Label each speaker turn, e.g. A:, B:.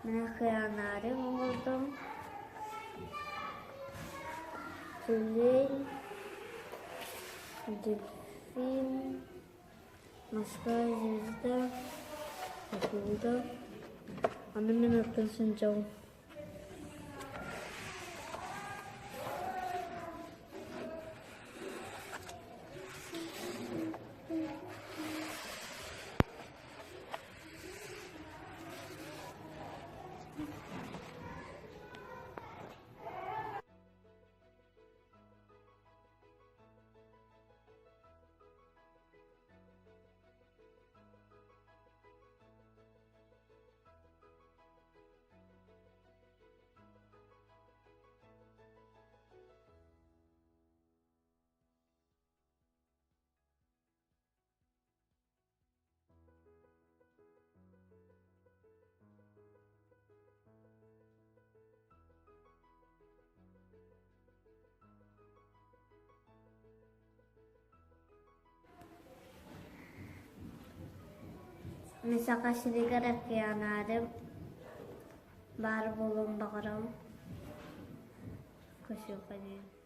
A: Мин океанариум оҥордум, тюлень, дельфин, морская звезда, акула. Аны мин оттон сылдьабын. Мин Саха сиригэр океанаары баар буолуон баҕарабын. Көсүөххэ диэн.